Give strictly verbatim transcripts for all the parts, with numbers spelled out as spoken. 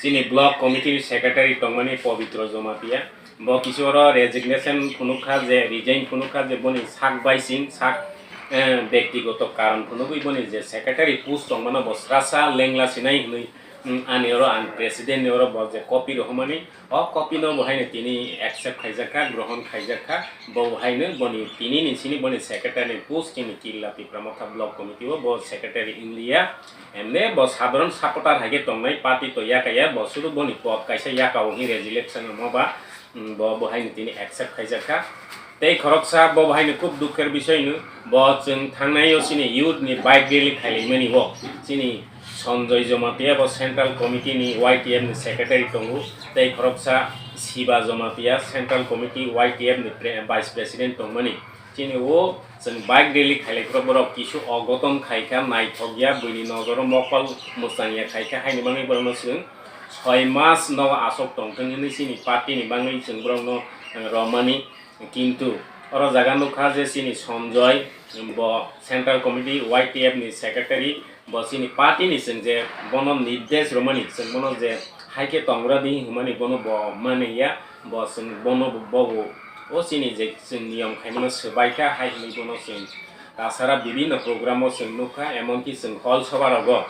Chini block committee ni secretary tongmani Pabitra Jamatia, bo kisu oro resignation phunukha je, resign phunukha je, boni sak baising sak, eh, bektigoto karon phunugwi boni je secretary post tongmano bo srasa lengla sinai hinwi, mm, ani oro ang president ni oro bo je copy rohormani, o copy no bo haino tini accept khaijakha, grohon khaijakha, bo haino boni tini ni sini boni secretary ni post chini Killa Tipra Motha block committee o bo secretary wngya. Emne bo sadharon supporter hai khe tongnai, party to yakaya, bo sudu boni pod kaisa yakao hwnwi resurrection wngma ba, mm, bo, bo haino tini accept khaijak kha. Tei khoroksa bo haino khub dukher bisoi no, bo chwng thangnai o chini youth ni bike rally khailaimani o chini Sanjoy Jamatia bo central committee ni Y T F ni secretary tongo, tei khoroksa Siba Jamatia central committee Y T F ni pre-, vice president tongmani. Chini o chwng bike rally khailai phuru borok kisu ogoton khai kha, naithok ya, buini nojoro mokol mwchang ya khai kha, haini bagwi borokno chwng soi mas no aswk tongthwng hwnwi chini party ni bagwi chwng borokno, eh, romani. Kintu oro jaga nukha je chini Sanjoy, bo central committee Y T F ni secretary, bo chini party ni chwng je bono nirdesh romani, chwng bono je hai khe tongra di hwnmani bono bo mani ya, bo chwng bono bo, bo o chini je chwng niyom khaimano swbai kha hai hwnwi bono chwng tasara bibinno program o chwng nukha, emonki chwng hall soba rogo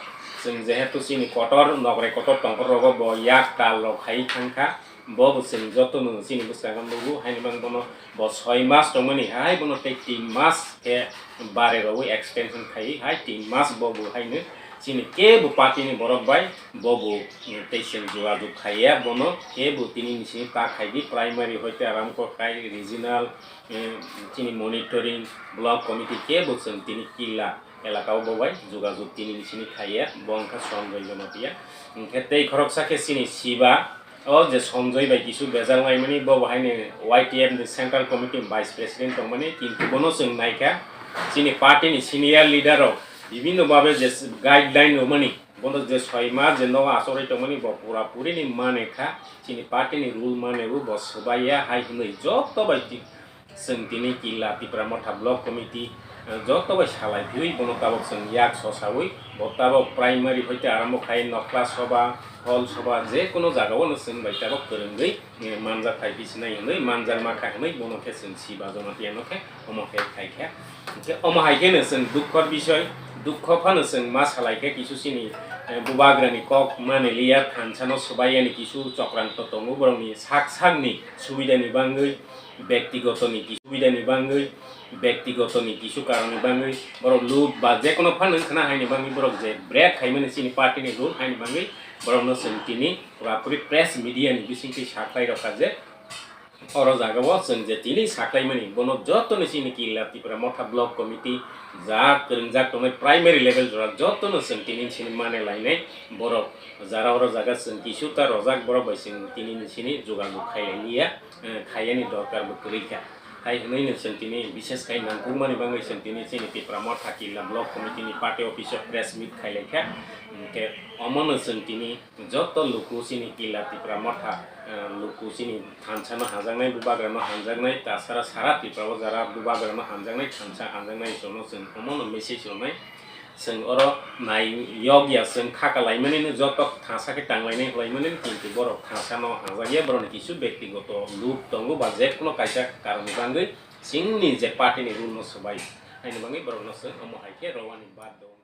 chwng jehetu chini kotor nokrai kotor tongkhor rogo bo yak tal rok khai thangkha, bo bo chwng joto no chini bwskango nugo haini bagwi bono bo soi mas tongmani hai bono tei tin mas khe bare rogwi extension khai hai tin mas bo bo haino chini kebo party ni borok bai bo bo, mm, tei chwng jogajog khaiya bono kebo tini ni simi ta khai di primary hoite aram kok khai regional, mm, chini monitoring block committee kebo chwng tini Killa elaka o bo bai jogajog tini ni simi khaiya bo wngkha Sanjoy Jamatia. Hwnkhe tei khoroksa khe chini Siba, o je Sanjoy bai kisu bejak laimani, bo bo haino Y T F ni Central Committee ni Vice President tongmani, kintu bono chwng naikha, chini party ni senior leader rok bibinno babe je guideline rwmani, bono je soi mas je nogo achorwi tongmani, bo pura puri ni mane kha, chini party ni rule mane bo, bo swbaiya hai hwnwi joto bai ti-, Chwng tini Killa Tipra Motha Block Committee, eh, joto bai salai phiwi bono tabok chwng yak sosawi, bo tabok primary hoite arambo khai nokla soba, hall soba, je kono jagao no chwng bai tabok kwrwngwi, eh, manjak phai bisinai hwnwi, manjak ma kha hwnwi bono khe chwng Siba Jamatia no khe omo khe khai kha. Hwnkhe omo hai kheno chwng dukkor bisoi, dukho phano chwng ma salai khe kisu chini, eh, bubagrani kok manwi liya, thansa no swbai yani kisu chokranto tongo borokni sak sakni subidani bagwi, bektigoto ni ki-, subida ni bagwi, bektigoto ni kisu karon ni bagwi, borok loot ba je kono phano wngkhana haini bagwi borok je break khaimani chini party ni rule haini bagwi borok no chwng tini pura puri press media ni bisingtwi sakhlai rokha je oro jaga o chwng je tini sakhlaimani bono joto ni chini Killa Tipra Motha Block Committee ja kwrwngjak tongnai primary level jora joto no chwng tini chini mane lainai borok jara oro jaga chwng kisu ta rojak borok bai chwng tini ni chini jogajog khailai liya. Eh, khaiyani dorkar bo kwrwi kha. Hai hwnwi no chwng tini bises khai nangkukmani bagwi chwng tini chini Tipra Motha Killa Block Committee ni party office o press meet khai lai kha. Hwnkhe omo no chwng tini joto luku chini Killa Tipra Motha, eh, luku chini thansa no hamjaknai, bubagra no hamjaknai, tasara sara Tripura o jara bubagra no hamjaknai, thansa hamjaknai, jono chwng omo no message rwnai. Chwng oro nai yokya, chwng kha kalaimani no joto thansa khe tanglainai khlaimani, kintu borok thansa no hamjakya, borokni kisu bektigoto loot tongo ba je kono kaisa karon ni bagwi chini je party ni rule no swbai haini bagwi borok no chwng omo hai khe rwani baddo.